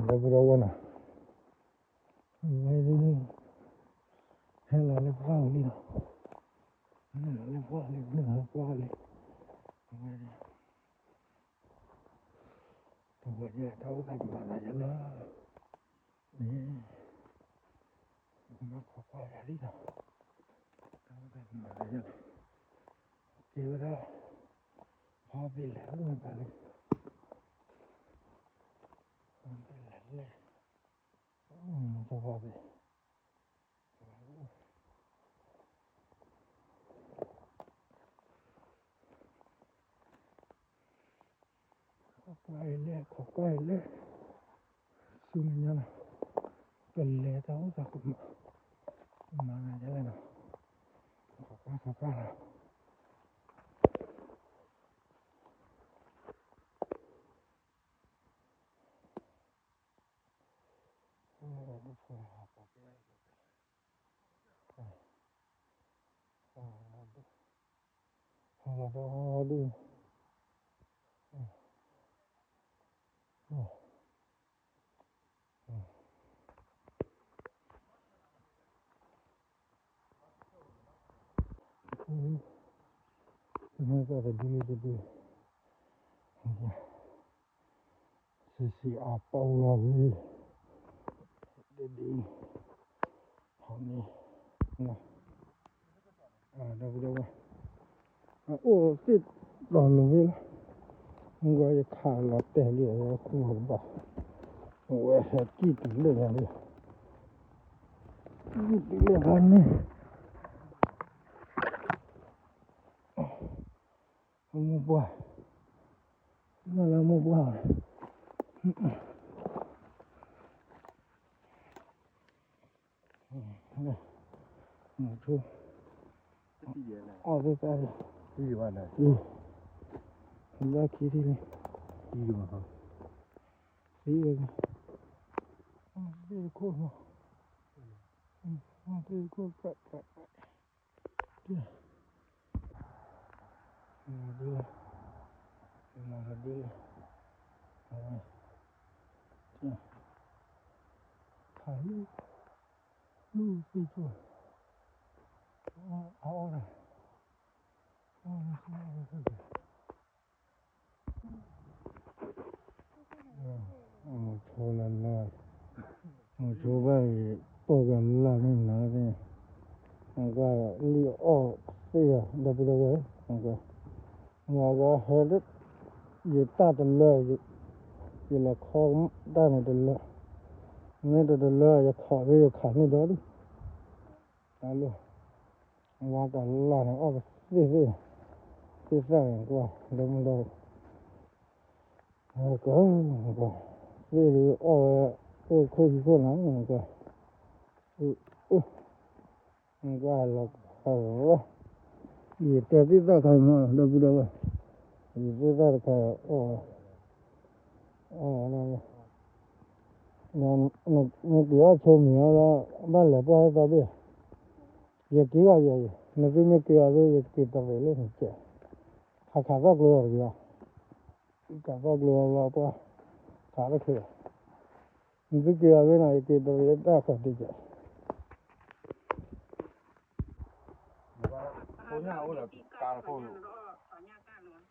ဒီပုၢ်ဒီဝဲၢ်နီၤ, ဝဲဒၣ် ဟဲလီၤလၢပှၢ်လံနီၤ, ဟဲလီၤလၢပှၢ်လံ, ဟဲလီၤလၢပှၢ်လံ, ဝဲဒၣ် တဝဲဒၣ် တၢ်အိၣ်သးကမၤသးယဲလၢ န့ၣ် ကမၤခိးကွၢ်ယၤလံနီၤ, တၢ်အိၣ်သးကမၤသးယဲလၢ ကဲဝဲဒၣ် ဖီသ့ၣ်လဲၣ်အိၣ်မးလံ, ဖီသ့ၣ်လဲၣ်လဲၣ်, တဖီသ့ၣ် ခိးကွၢ်အံၤလဲၣ်, ခိးကွၢ်အံၤလဲၣ်, ဆူမဲာ်ညါနီၤ, ပလဲၤတၢ်အိၣ်သးကမၤ, ကမၤနၤယဲလဲၣ်နီၤ, ခိးကွၢ် ခိးကွၢ်နီၤ. ဆံးဆံးအီၤ ပီလီၤလံ, ဒ်အံၤ, ဟီန့ၣ်, ဒီပုၢ်ဒီဝဲၢ်, အအိၣ်သ့ၣ်တီၤလိၤဝဲလီၤ, မ့ၢ်ကွၢ်ယခးလီၤတဲာ်လံ အဝဲဃုအီၤတဘၣ်, အဝဲဟဲကံၣ်တုၤလၢညါလံ, ကံၣ်တုၤလၢညါန့ၣ် အမိၢ်ပှၢ်, လၢလၢမိၢ်ပှၢ်, မိၢ်ဆိ, အီၣ်သ့ၣ်သၣ်လံ, ဘၣ်ခံထံၣ်လံ, သံဝဲလံ, သ့ၣ်တခိၣ်နီၤ, သ့ၣ်တခိၣ်ပြးပြးပြး ဒ်လဲၣ်, မၤဒ်လဲၣ်, မၤဒ်လဲၣ်, အဝဲ, ခးလံ, လူၢ်သ့ၣ်ဆိ, အအီၣ်ဒၣ်, အီၣ်ဒၣ်ဆူအီၣ်ဒၣ်ဆူ, မိၢ်ဆိလၢလၢ, မိၢ်ဆိဘၣ်အံၤ ပိာ်ကလၢ်မ့ၢ်နၤသ့ၣ်, ကွၢ်လံၣ်အီၣ်သ့ၣ်ဧါ ဒီပုၢ်ဒီဝဲၢ်, ကွၢ်, မ့ၢ်ကဟဲလၢ ယတၢ်တလၢ, ယလဲၤခီတၢ်န့ၣ်တလၢ, မ့ၢ်တတလၢ ယခးဖဲယခးန့ၢ်ဒီးလံ, တၢ်လၢ ဝါတလၢ်န့ၣ် အီၣ်ကသ့ၣ်သ့ၣ်, သ့ၣ်သၣ်န့ၣ်ကွၢ် ဒီပုၢ်ဒီဝဲၢ်, က, သ့ၣ်လံအီၣ်ဝဲ, အိၣ်ခိၣ်ဟံၣ်ခိၣ်နၤ, ကွၢ်, ကွၢ်လီၤ, ယတဲသ့ၣ်သၣ်ခါမး ဒီပုၢ်ဒီဝဲၢ်, ယသ့ၣ်သၣ်တခါအီၣ်ဝဲ, အီၣ်ဝဲဒၣ် နက့ၤအီၣ်ဆိမံၤလီၤ, ဘၣ်လဲၤပှၢ်သီဘ့ၣ်, ယက့ၤအီၣ်ယဲ, နသုမ့ၢ်က့ၤအီၣ်ဘ့ၣ် ယက့ၤတရံးလၢနကဲး, ခးခးသီၣ်ကျိအီၤတက့ၢ်, ခးသီၣ်ကျိအီၤလီၤပှၢ်, ခးတချုး, နသုက့ၤအီၣ်ဘ့ၣ်နီၤ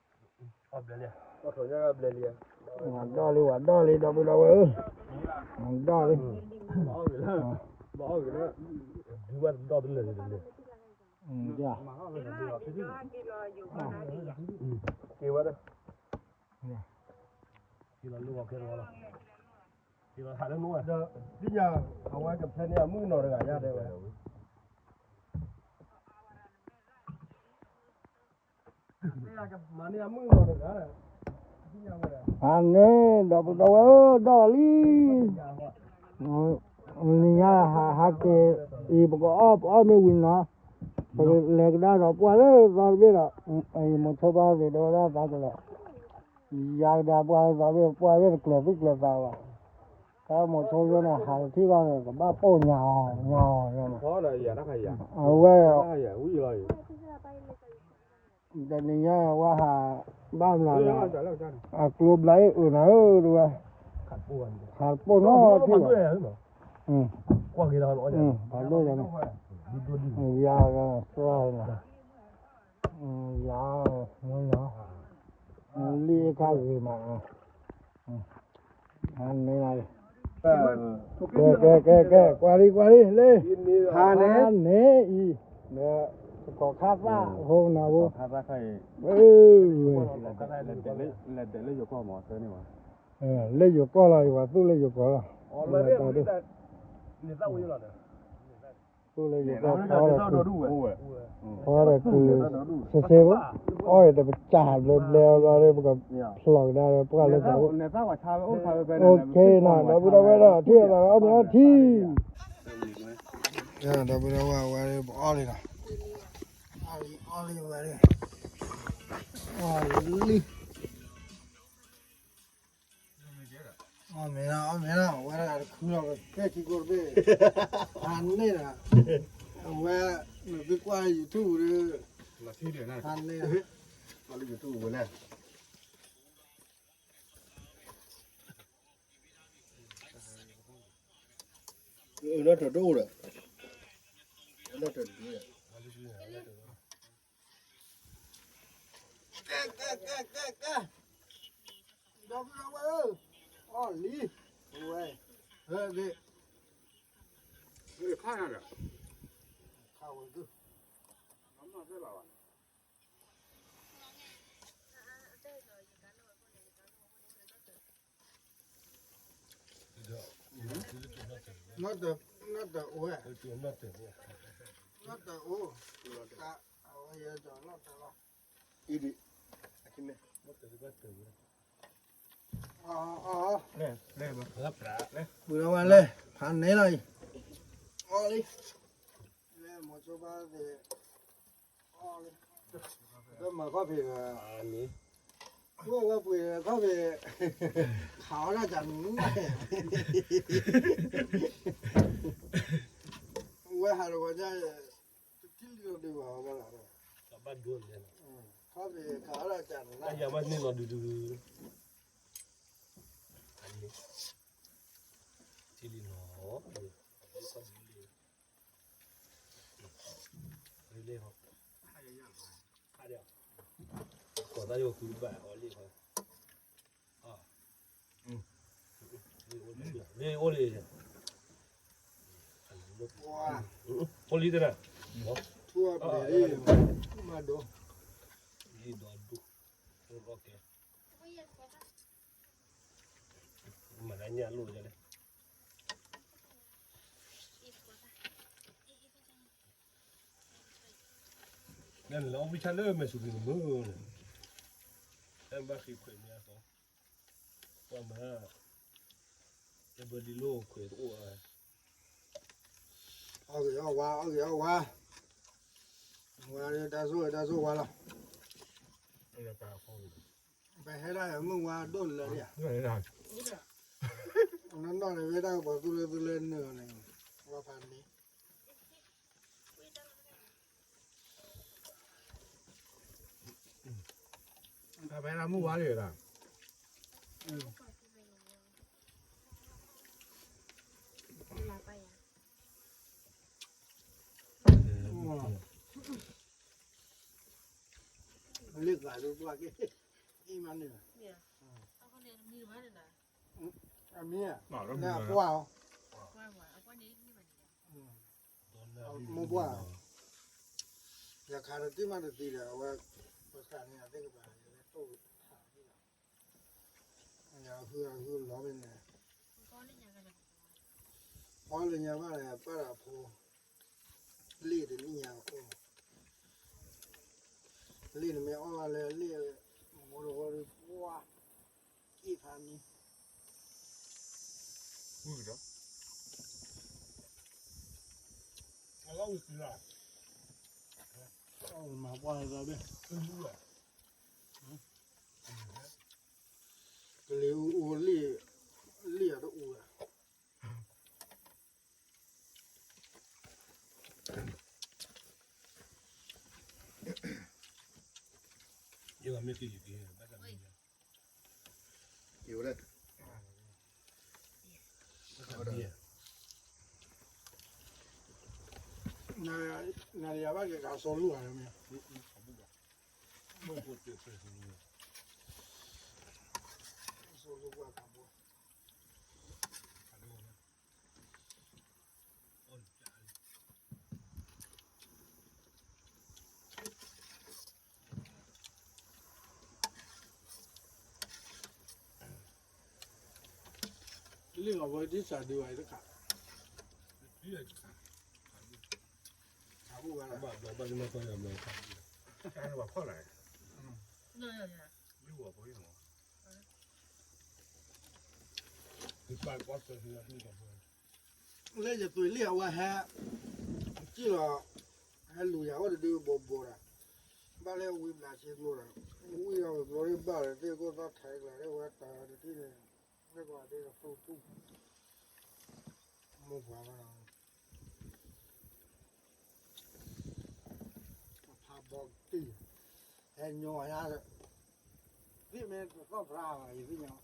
ယက့ၤတရံးတၢ်ဃီၤတကဲး ဝၤဒိၣ်လံ ဝၤဒိၣ်လံ ဒီပုၢ်ဒီဝဲၢ်ဧၢ, ဝၤဒိၣ်လံ, က့ၤဝဲဒၣ်, က့ၤလီၤလၢဂီၤခဲတဝီလီၤ, က့ၤလီၤဟးလၢနအိၣ်, ဒီးသ့ၣ်ညါ, အဝဲကဖဲန့ၣ်အမုၣ်ကနီၤတဂၤယါတဲဝဲ မၤန့ၢ်အမုၣ်နီၤတဂၤ, အန့ၣ် ဒီပုၢ်ဒီဝဲၢ်ဧၢ ဒီးလီၤလံ, နံၤညါဟးဟးက့ၤ, အံၤပကအီၣ် ပအီၣ်မ့ၢ်ဝံၤနီၤ, ပကလဲၤကဒါဒီးပှၢ်လၢသီတဘ့ၣ်ဒီး, အံၤမိၤဆိဘၣ်သ့ၣ်တဲဝဲဒၣ်သးကလဲၤ, ယၤကဒါပှၢ်လၢသီတဘ့ၣ် ပှၢ်ဝဲတကျဲၤသူၣ်ကျဲၤသးဘၣ်, တၢ်မိၤဆိယဲန့ၣ် ဟးတထံၣ်ဘၣ်န့ၣ် ကဘၣ်ပိာ်ညါအီၤ ညါအီၤ, အဝဲ တနံၤညါဝဲဟး ဘၣ်မနုၤလဲၣ်, အကျိဘျါအ့ၣ်အုးနၤဧၢ တဝဲ, ဖးပိၢ်နီထံၣ်ဘၣ်, ဖးဒိၣ်ယၤန့ၣ်, ယၤသရၣ်န့ၣ်, ယၤမနီၤ, လံၣ်အခါဂ့ၤမး, န့ၣ်လီၤ, ကဲ ကဲ ကဲ ကဲ ကွၢ်လံ ကွၢ်လံ လံ, ဖးန့ၣ်အံၤ, ဒီးသကိးခါသၣ် ဖိနၤဖိ, လၢယိၤကီၢ်လီၤ, ယဝၤသူၣ်လၢယိၤကီၢ်လီၤ, သူၣ်လၢယိၤကီၢ် ဖီဒီးကုၤ, ဖီဒီးကုၤ, စ့စ့ဖိ, အီၣ်အံၤတပစၢ်ဘျဲဘျဲဘျီဒီး ပကဖျိးကဒါဒီး ပှၢ်လၢသးအိၣ်, အိၣ်ခ့နီၤ ဒီပုၢ်ဒီဝဲၢ်ဒီး ထံၣ်အသးလၢအီၣ်မ့ၤအီထံ, ဒီပုၢ်ဒီဝဲၢ်ဝဲပအီၣ်လံနီၤ, အီၣ်လံ အီၣ်လံဝဲ, အီၣ်လံ အီၣ်မ့ၤနီၤ အီၣ်မ့ၤနီၤ အဝဲဒၣ်တခုလီၤ ပသ့ၣ်ခံကိးတဘ့ၣ်, ဟါန့ၣ်ဒီး, အဝဲ, နသုကွၢ် YouTube ဒီး, ဟါန့ၣ်, လၢ YouTube ဝဲလဲၣ်, လၢတဒိၣ်ဒီး, လၢတဒိၣ်ဒီး ကဲ ကဲ ကဲ ကဲ ကဲ, ဒီပုၢ်ဒီဝဲၢ်ဧၢ, အီၣ်လံ, ဝဲ, ဟဲဒ့, ခါနၤဒီး, ခါဝဲဒုး, နီၢ်တ, နီၢ်တအိၣ်ဝဲ, နီၢ်တအိၣ်, အဝဲယဲဒီးနီၢ်တလီၤ, အံၤဒံး, အ, ပုၢ်ဒီဝဲၢ်လဲၣ်, ဖးန့ၢ်လီၤအံၤ, အီၣ်လံ, လဲၣ်မိၤဆိဘၣ်သ့ၣ်, အီၣ်လံ, ပမၤခီၣ်ဖံးဒီး, အဝဲပှ့ၤခီၣ်ဖံး, ခးအီၣ်ဒၣ်တၢ်မနုၤ, ဝဲဟးလီၤဝဲဒၣ်, တထံၣ်လံဒီးဒုးဘၣ်ဝဲဘၣ်လီၤ, ခီၣ်ဖံးခးအီၣ်ဒၣ်တၢ်မနုၤ, ယၤဘၣ်န့ၣ်လီၤဒုးဒုး, ထံၣ်လံနီၤ, လံၣ်ဟီ, ကိးသးယိၤဃုဘၣ်အီၤလံၣ်ဟီ, လံၣ်အိၣ်လံ, အိၣ်လံတနၤ, လံၣ်ဒီဒူၣ်, လံၣ်ဒီဒူၣ်, မၤဒၣ်ညၣ်လိၣ်ဒ်လဲၣ် လၢနလီၤအီၣ်ဝံဆါလၢမဲာ်ဆူၣ်က့ၤနမုၢ်န့ၣ်, တၢ်ဘၣ်ဃ့ခွဲးမ့ၢ်အသီ, ပှၤမၤ, တၢ်ဘၢလံလိၣ်ခွဲးတအိၣ်, အီၣ်ဂ့ၤအီၣ်ဝါ အီၣ်ဂ့ၤအီၣ်ဝါ, ဝါတၢ်စိၣ်တၢ်စိၣ်ဝါလီၤ, ပဟဲဒၣ်မုၢ်ဝါဒိၣ်လၢာ်, နီၢ်နီၢ်န့ၣ်ဝဲဒၣ်ပှၤသူလၢသူလၢနုာ်န့ၣ်, ဝါဖးန့ၣ် ဖဲလၢမုၢ်ဝါလံဒၣ်, လ့ၣ်ဂၤဒိၣ်ပှၢ်က့, အံၤမးန့ၣ်, အမံၤ, လၢအပှၢ်အီၤ, မိၢ်ပှၢ်, ယခးတသံမးတသံဒီး အဝဲ, ပသးန့ၣ်အသ့ၣ်ကပၤ ယလဲၤတိၢ်ထးသံလီၤ, ယဟုအဟုလီၤမ့ၢ်န့ၣ်, ပီလၢညါဘၣ်န့ၣ် ပၢ်တၢ်ဖိ, လ့ၣ်တနံၣ်ညါအိၣ်, လ့ၣ်နမ့ၢ်အီၣ်ဘၣ်လၢလ့ၣ်, မိၢ်တဝီဒီးပှၢ်, က့ၣ်ဖးန့ၣ် ဝံၤဒီး, အလီၢ်ဝံၤသံလီၤ, မၤပှၢ်လၢဘ့ၣ်, ကလံၤအူအူလံ, လံၣ်အတအူဝဲ, ယမ့ၢ်က့ၤယက့ၤ, ယဝဲဒၣ်, နၤဒီးယၤဘၣ်က့ၤကးစီၤလူၢ်ဧါမ့ၢ်, စီၤလူၢ်ဘၣ်ကးဘိ, လ့ၣ်အီၤဝဲဒ်စးဒုးဝဲတခါ, ဘၣ်ဒီးဘၣ်ဒီးမၤကီယၤမၤခါ, တၢ်ဘၣ်ဖီၣ်လာ်, လ့ၣ်အီၤဖိအံၤမး, လၢယသွံၣ်လ့ၣ်အဝဲဟဲ, စံၣ်လီၤ, ဟဲလူၤယၤအိၣ်တဒုဘိးဘိးဒီး, ဘၣ်လၢဝံဘျးဆ့ကျိဒီး, ဝံအီၤကျိဒ်ဘၣ်ဒီး သ့ၣ်ကိၢ်သီၣ်ထဲကျၢၤဒ်ဝဲတၢ်တထံၣ်န့ၣ်, မ့ၢ်ကွၢ်ဒ်သိပူၤ, မိၢ်ပှၢ်ဘၣ်ဒီး ဖးဘီတံၢ်, ဟဲညိအညါ, သ့ၣ်မ့ၢ်သီၣ်ပြါဘၣ် ယသ့ၣ်ညါ,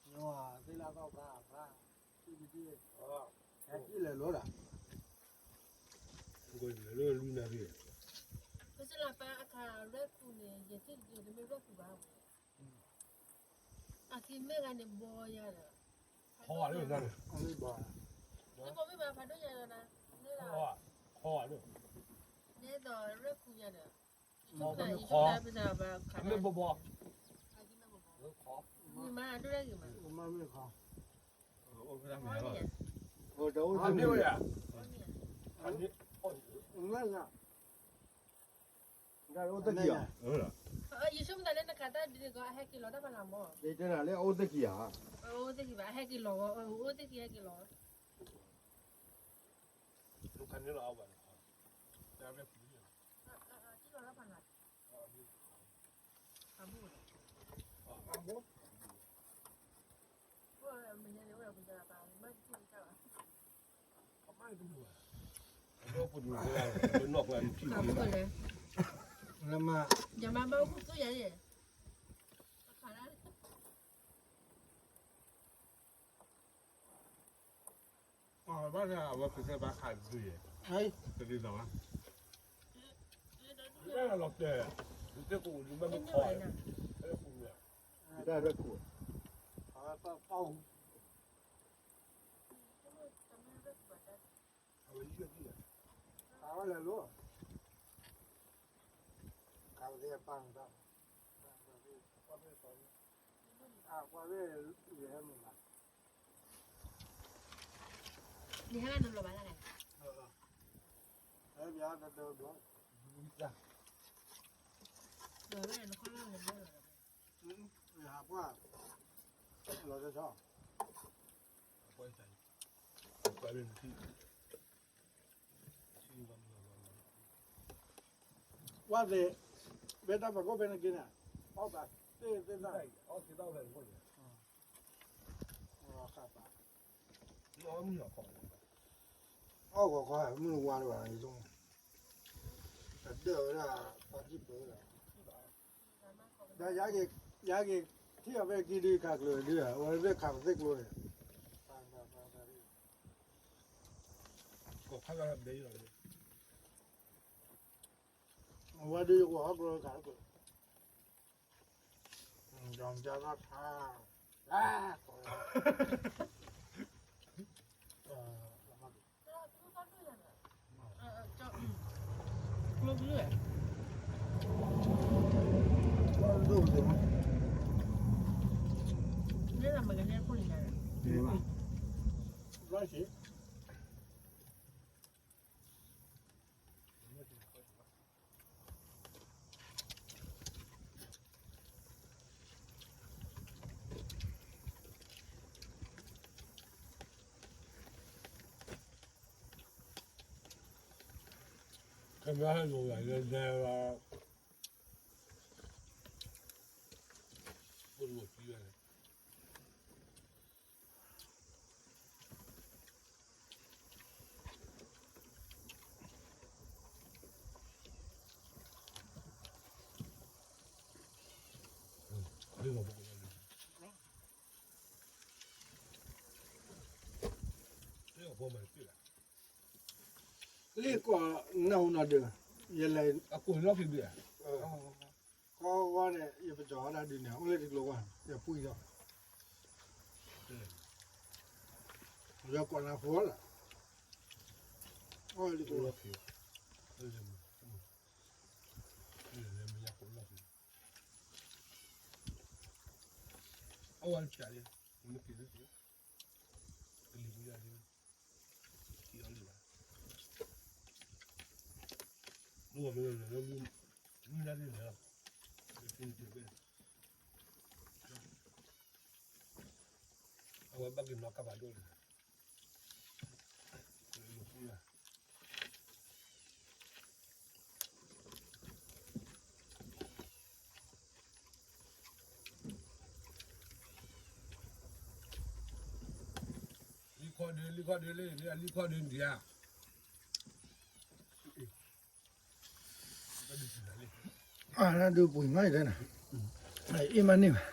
ညိသ့ၣ်လၢသီၣ်ပြါအပြါ, ထံၣ်တထံၣ်, ဟဲထံၣ်လဲၤလိၤဒီး, လဲၤလိၤလွံၢ်နၣ်ရံၣ်, ပစလၢပၢ်အခါရဲၣ်ခူန့ၣ် ယထံၣ်တမ့ၢ်ရဲၣ်ခူဘၣ်, အခံမ့ၢ်ဂၤန့ၣ်ဘီယၤဒီး, ခီဝဲလၢ, ဘီမ့ၢ်ဘၣ်ဖးဒိၣ်ယၤဒီး, ခီဝဲလၢ, နဲသိးရဲၣ်ခူယၤဒီး, ခီမ့ၢ်ခီ, မ့ၢ်ဘီဘီ, မ့ၢ်မၤဒိၣ်တၢ်ဂ့ၤမး, မ့ၢ်ခီ, အိၣ်တၢ်မ့ၢ်ဝဲယၤ, မ့ၢ်ယၤ, အိၣ်တၢ်ဂ့ၤ, ယဆိကမိၣ်သးလၢနခးတၢ်ဒ်န့ၣ်ကီး အဟဲက့ၤလီၤတၢ်ဖးလၢ်မး, ယတဲနၤလၢအအိၣ်သ့ၣ်ခံဧါ, အိၣ်သ့ၣ်ခံဘၣ် အဟဲက့ၤလီၤ, အိၣ်သ့ၣ်ခံဟဲက့ၤလီၤ, လၢမါ, ယမါဘၣ်အိၣ်ခိၣ်သူၣ်ယၤန့ၣ်, ဘၣ်ဆၣ်အဝဲကစၢ်ဘၣ်ခးဒုးယဲၢ်, တဒ်သိးဘၣ်, လီၤတဲာ်, တၢ်ရၢၢ်ခိၣ်, တၢ်ရၢၢ်ခိၣ်, အဝဲလဲၤလိၤ, ခးဝဲသ့ၣ်ပၢ်န့ၣ်တၢ်, ကွၢ်သ့ၣ်, ကွၢ်သ့ၣ်ယဟဲမုာ်ဘၣ်, ယဟဲနလိၤဘၣ်လၢ်, ဟဲဘၣ်တဒၢဘျီ, လီၤဝဲနခီလီၤလၢလီၤ, ယဟးကွၢ်, လီၤတဆီ, ကွၢ်သ့ၣ်, ဝဲသ့ၣ်, ဖဲတၢ်ဖးခိၣ်ဖဲန့ၣ်က့ၤန့ၣ်, အီၣ်သးသ့ၣ်သ့ၣ်တၢ်, အီၣ်သ့ၣ်သ့ၣ်တၢ်, အီၣ်ဂီၤခီ, မုၢ်ဝါလၢၤဘၣ်, တဒၢဝဲဒၣ်, ပှၤထံၣ်ပၢဝဲဒၣ်, ဒီးယက့ၤ, ယက့ၤထံၣ်အီၤဖဲကံဒုခးကျိၤဒု, အဝဲသ့ၣ်ခးပသ့ၣ်ကျိၤန့ၣ်, ကိးခါလၢဘဲအံၤလီၤ, အဝဲဒုယကအိၣ်ဟီၣ်ကျိၤခးကျိၤ, ယီၤမတၤဘၣ်ခါ, လၢ, ကျိဘု, ဒိၣ်က့ၤ, ဘၣ်ဆ့ ခဲမဟဲလိာ်သးလၢနဲလီၤ, အိၣ်လိာ်သံဝဲန့ၣ်, လၢအဖိမၤတံၢ်လၢ်, လ့ၣ်ကိးနၢ်ဟူနီၤဒုး, ယလဲၤ အကိးလီၢ်ခံဘ့ၣ်ဧါ, ဃီဝါန့ၣ် ယပစီၤအီၣ်တၢ်ဒုးန့ၣ် အိၣ်လၢတကျိၤဝါ, ယပှံၢ်ထီၣ်, ယကိးနၢ်ဟူလီၤ, အိၣ်လၢတကျိၤလီၢ်ခံ, အဝဲတၢ်လံ, မ့ၢ်က့ၤလၢက့ၤ, ကလံၤမုၢ်ဒၣ်လံ, က့ၤအီၤလံဘၣ်, မ့ၢ်ဝဲမ့ၢ်လၢလၢ, မုၢ်ဒၣ်လံလၢ, က့ၤတဘ့ၣ်, အဝဲဘၣ်က့ၤနီၣ်ကါဘၣ်ဒိၣ်လံ, လံခီဒုး လံခီဒုးလံ လံခီဒုးဒံးဧါ, အဒုးပှံၤမးအံၤတဲနၤ, အ့ၣ်မးန့ၢ်ဘၣ်,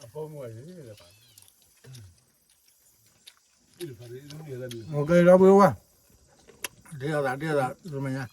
အဖိမုၣ်အံၤ, ကဲဒီပုၢ်ဝဲၢ်, ဒ်အသးဒ်အသး တမဲာ်ညါ,